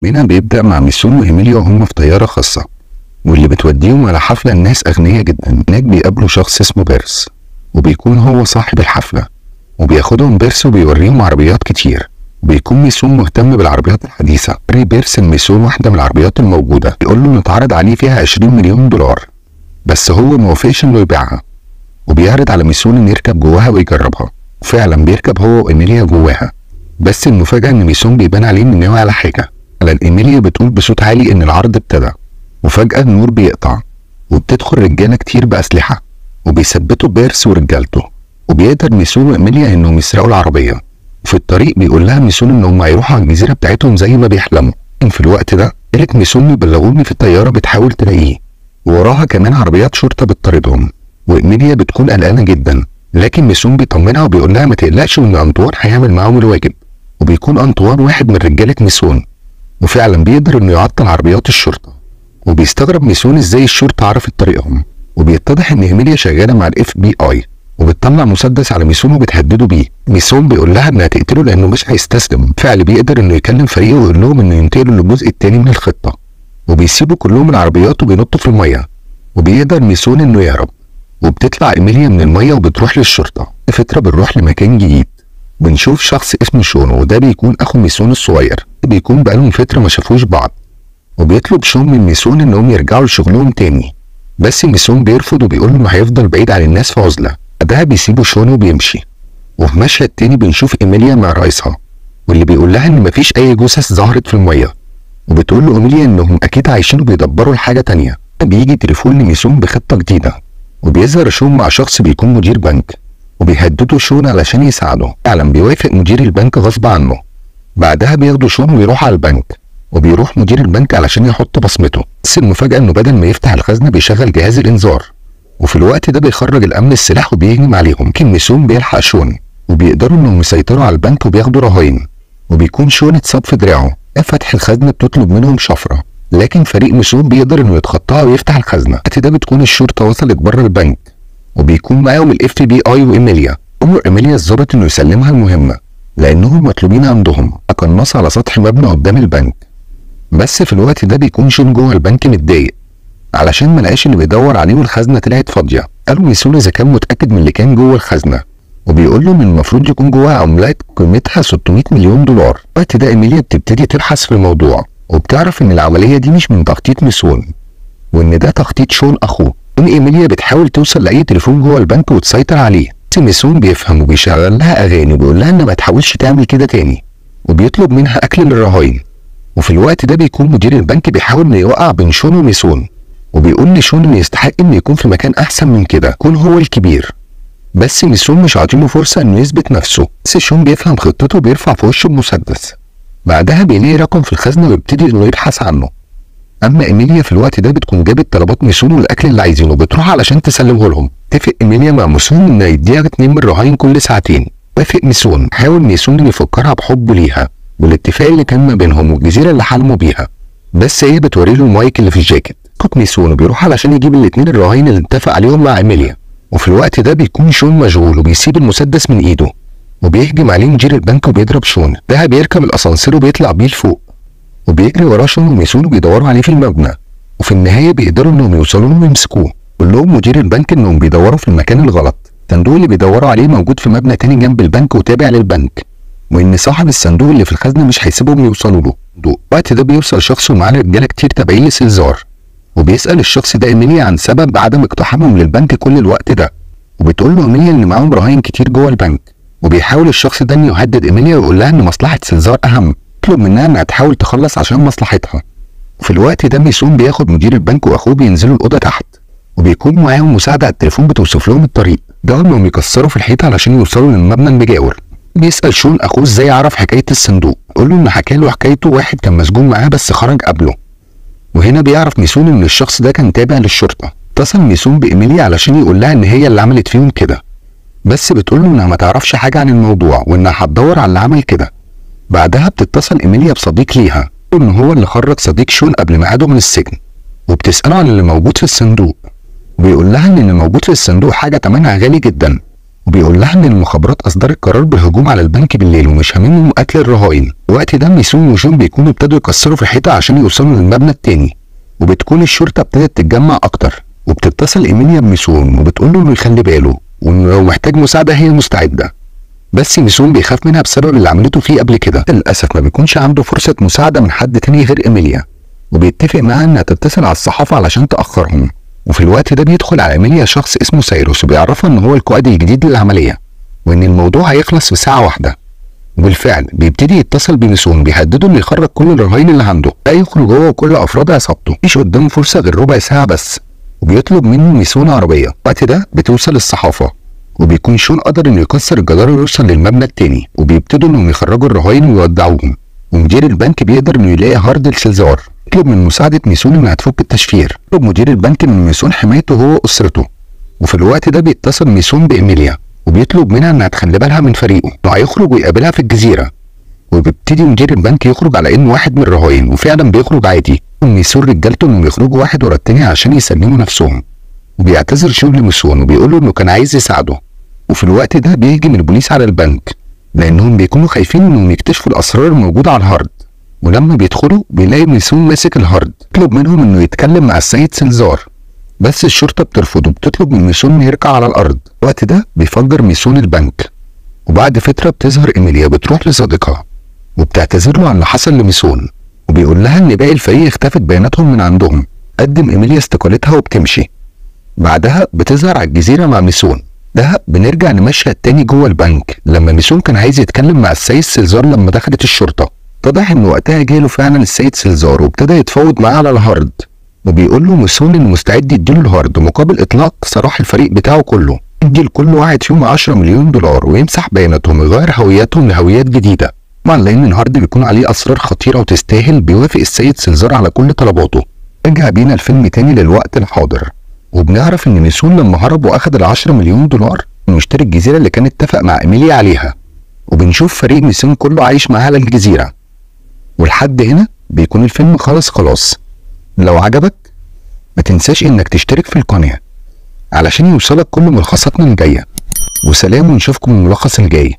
هنا بيبدأ مع ميسون وإيميليا وهم في طيارة خاصة واللي بتوديهم على حفلة الناس أغنياء جدا. هناك بيقابلوا شخص اسمه بيرس وبيكون هو صاحب الحفلة، وبياخدهم بيرس وبيوريهم عربيات كتير. بيكون ميسون مهتم بالعربيات الحديثة. بيرس ميسون واحدة من العربيات الموجودة، بيقول له إنه اتعرض عليه فيها 20 مليون دولار بس هو موافقش إنه يبيعها، وبيعرض على ميسون إنه يركب جواها ويجربها. وفعلا بيركب هو وإيميليا جواها، بس المفاجأة إن ميسون بيبان عليه إنه ناوي على حاجة. على إيميليا بتقول بصوت عالي إن العرض ابتدى، وفجأة النور بيقطع وبتدخل رجالة كتير بأسلحة وبيثبتوا بيرس ورجالته، وبيقدر ميسون وإيميليا إنهم يسرقوا العربية. وفي الطريق بيقول لها ميسون إنهم هيروحوا على الجزيرة بتاعتهم زي ما بيحلموا. في الوقت ده إيريك ميسون بيبلغوه إن في الطيارة بتحاول تلاقيه، ووراها كمان عربيات شرطة بتطاردهم، وإيميليا بتكون قلقانة جدا، لكن ميسون بيطمنها وبيقول لها ما تقلقش وإن أنطوان هيعمل معاهم الواجب. وبيكون أنطوان واحد من رجالة ميسون، وفعلا بيقدر إنه يعطل عربيات الشرطة. وبيستغرب ميسون إزاي الشرطة عرفت طريقهم، وبيتضح إن إيميليا شغالة مع ال FBI وبتطلع مسدس على ميسون وبتهدده بيه. ميسون بيقول لها انها تقتله لانه مش هيستسلم. فعل بيقدر انه يكلم فريقه ويقول لهم انه ينتقلوا للجزء الثاني من الخطة، وبيسيبوا كلهم العربيات وبينطوا في المية، وبيقدر ميسون انه يهرب. وبتطلع ايميليا من المية وبتروح للشرطة. فترة بنروح لمكان جديد، بنشوف شخص اسمه شون، وده بيكون اخو ميسون الصغير. بيكون بقالهم فترة ما شافوش بعض، وبيطلب شون من ميسون انهم يرجعوا لشغلهم تاني، بس ميسون بيرفض وبيقول له هيفضل بعيد عن الناس في عزله. بعدها بيسيبوا شون وبيمشي. وفي مشهد تاني بنشوف إيميليا مع رئيسها، واللي بيقول لها ان مفيش اي جثث ظهرت في المية، وبتقول له إيميليا انهم اكيد عايشين وبيدبروا لحاجة تانية. بيجي تليفون لميسون بخطه جديدة، وبيظهر شون مع شخص بيكون مدير بنك، وبيهددوا شون علشان يساعده. فعلا بيوافق مدير البنك غصب عنه. بعدها بياخدوا شون ويروح على البنك، وبيروح مدير البنك علشان يحط بصمته، بس المفاجاة انه بدل ما يفتح الخزنة بيشغل جهاز الانذار، وفي الوقت ده بيخرج الامن السلاح وبيهجم عليهم. لكن ميسون بيلحق شون وبيقدروا انهم يسيطروا على البنك وبياخدوا رهاين، وبيكون شون اتصاب في دراعه. فتح الخزنة بتطلب منهم شفرة، لكن فريق ميسون بيقدر انه يتخطاها ويفتح الخزنة. الوقت ده بتكون الشرطة وصلت بره البنك، وبيكون معاهم ال FBI وايميليا. امر ايميليا الظابط انه يسلمها المهمة لانهم مطلوبين عندهم. قناص على سطح مبنى قدام البنك، بس في الوقت ده بيكون شون جوه البنك متضايق علشان ما لقاش اللي بيدور عليه والخزنه طلعت فاضية. قالوا ميسون اذا كان متاكد من اللي كان جوه الخزنة، وبيقول له ان المفروض يكون جواها عملات قيمتها 600 مليون دولار. الوقت ده ايميليا بتبتدي تبحث في الموضوع، وبتعرف ان العملية دي مش من تخطيط ميسون، وان ده تخطيط شون اخوه. ان ايميليا بتحاول توصل لاي تليفون جوه البنك وتسيطر عليه، بس ميسون بيفهم وبيشغل لها اغاني وبيقول لها ان ما تحاولش تعمل كده تاني، وبيطلب منها اكل للرهاين. وفي الوقت ده بيكون مدير البنك بيحاول انه يوقع بين شون وميسون، وبيقول لشون انه يستحق انه يكون في مكان احسن من كده، يكون هو الكبير، بس ميسون مش عاطيله فرصة انه يثبت نفسه. بس شون بيفهم خطته وبيرفع في وشه بمسدس. بعدها بيلاقي رقم في الخزنة ويبتدي انه يبحث عنه. اما ايميليا في الوقت ده بتكون جابت طلبات ميسون والاكل اللي عايزينه، بتروح علشان تسلمه لهم. اتفق ايميليا مع ميسون انه يديها 2 من الرهاين كل ساعتين. وافق ميسون. حاول ميسون انه يفكرها بحبه ليها والاتفاق اللي كان ما بينهم والجزيرة اللي حلموا بيها، بس هي بتوري له المايك اللي في الجاكيت. ميسون وبيروح علشان يجيب الاثنين الرهاين اللي اتفق عليهم مع ايميليا. وفي الوقت ده بيكون شون مشغول وبيسيب المسدس من ايده، وبيهجم عليه مدير البنك وبيضرب شون. ده بيركب الاسانسير وبيطلع بيه لفوق، وبيجري وراه شون وميسون وبيدوروا عليه في المبنى. وفي النهاية بيقدروا انهم يوصلوا له ويمسكوه. بيقول لهم مدير البنك انهم بيدوروا في المكان الغلط، الصندوق اللي بيدوروا عليه موجود في مبنى تاني جنب البنك وتابع للبنك، وان صاحب الصندوق اللي في الخزنة مش هيسيبهم يوصلوا له. الوقت ده بيوصل شخص ومعاه رجاله كتير تابعين لسيزار، وبيسأل الشخص ده إيميليا عن سبب عدم اقتحامهم للبنك كل الوقت ده، وبتقول له إيميليا إن معاهم رهاين كتير جوه البنك. وبيحاول الشخص ده إنه يهدد إيميليا ويقول لها إن مصلحة سيزار أهم، يطلب منها إنها تحاول تخلص عشان مصلحتها. وفي الوقت ده ميسون بياخد مدير البنك وأخوه بينزلوا الأوضة تحت، وبيكون معاهم مساعدة على التليفون بتوصف لهم الطريق. ده إنهم يكسروا في الحيطة علشان يوصلوا للمبنى المجاور. بيسأل شون أخوه إزاي عرف حكاية الصندوق، يقول له إن حكى له حكايته واحد كان مسجون معاه بس خرج قبله. وهنا بيعرف ميسون ان الشخص ده كان تابع للشرطة. اتصل ميسون بايميليا علشان يقول لها ان هي اللي عملت فيهم كده، بس بتقول له انها ما تعرفش حاجة عن الموضوع وانها هتدور على اللي عمل كده. بعدها بتتصل ايميليا بصديق ليها ان هو اللي خرج صديق شون قبل ميعاده من السجن، وبتساله عن اللي موجود في الصندوق، وبيقول لها ان اللي موجود في الصندوق حاجة ثمنها غالي جدا، وبيقول لها ان المخابرات اصدرت قرار بالهجوم على البنك بالليل ومش هاممهم قتل الرهائن. الوقت ده ميسون وجون بيكونوا ابتدوا يكسروا في الحيطة عشان يوصلوا للمبنى التاني، وبتكون الشرطة ابتدت تتجمع اكتر. وبتتصل ايميليا بميسون وبتقول له انه يخلي باله وانه لو محتاج مساعدة هي مستعدة، بس ميسون بيخاف منها بسبب اللي عملته فيه قبل كده. للاسف ما بيكونش عنده فرصة مساعدة من حد تاني غير ايميليا، وبيتفق معاها انها تتصل على الصحافة علشان تاخرهم. وفي الوقت ده بيدخل على ايميليا شخص اسمه سايروس وبيعرفها ان هو القائد الجديد للعملية وان الموضوع هيخلص في ساعة واحدة. وبالفعل بيبتدي يتصل بميسون بيهدده انه يخرج كل الرهاين اللي عنده، لا يخرج هو وكل افراد عصابته، مفيش قدامه فرصة غير ربع ساعة بس. وبيطلب منه ميسون عربية. الوقت ده بتوصل الصحافة وبيكون شون قدر انه يكسر الجدار ويوصل للمبنى التاني، وبيبتدوا انهم يخرجوا الرهاين ويودعوهم. ومدير البنك بيقدر انه يلاقي hard لسلزار، يطلب من مساعدة ميسون انها تفك التشفير. يطلب مدير البنك من ميسون حمايته هو واسرته. وفي الوقت ده بيتصل ميسون بإيميليا وبيطلب منها انها تخلي بالها من فريقه وهيخرج ويقابلها في الجزيرة. وبيبتدي مدير البنك يخرج على انه واحد من الرهاين، وفعلا بيخرج عادي. ميسون رجالته انهم يخرجوا واحد ورا التاني عشان يسلموا نفسهم. وبيعتذر شون لميسون وبيقول له انه كان عايز يساعده. وفي الوقت ده بيهجم البوليس على البنك لانهم بيكونوا خايفين انهم يكتشفوا الاسرار الموجودة على ال hard. ولما بيدخلوا بيلاقي ميسون ماسك ال hard، يطلب منهم انه يتكلم مع السيد سلزار، بس الشرطة بترفض وبتطلب من ميسون انه يركع على الارض. الوقت ده بيفجر ميسون البنك. وبعد فترة بتظهر ايميليا بتروح لصديقها وبتعتذر له عن اللي حصل لميسون، وبيقول لها ان باقي الفريق اختفت بياناتهم من عندهم. قدم ايميليا استقالتها وبتمشي. بعدها بتظهر على الجزيرة مع ميسون. ده بنرجع لمشهد تاني جوه البنك لما ميسون كان عايز يتكلم مع السيد سلزار لما دخلت الشرطة. اتضح ان وقتها جاله فعلا السيد سلزار وابتدى يتفاوض معاه على ال hard، وبيقول له ميسون انه مستعد يديله ال hard مقابل اطلاق سراح الفريق بتاعه كله، يدي لكل واحد فيهم 10 مليون دولار ويمسح بياناتهم ويغير هوياتهم لهويات جديدة. طبعا لان ال hard بيكون عليه اسرار خطيرة وتستاهل، بيوافق السيد سلزار على كل طلباته. رجع بينا الفيلم تاني للوقت الحاضر، وبنعرف ان ميسون لما هرب واخد ال 10 مليون دولار مشتري الجزيرة اللي كان اتفق مع ايميليا عليها، وبنشوف فريق ميسون كله عايش معاها على الجزيرة. ولحد هنا بيكون الفيلم خلاص. لو عجبك ما تنساش انك تشترك في القناة علشان يوصلك كل ملخصاتنا الجاية. وسلام، ونشوفكم الملخص الجاي.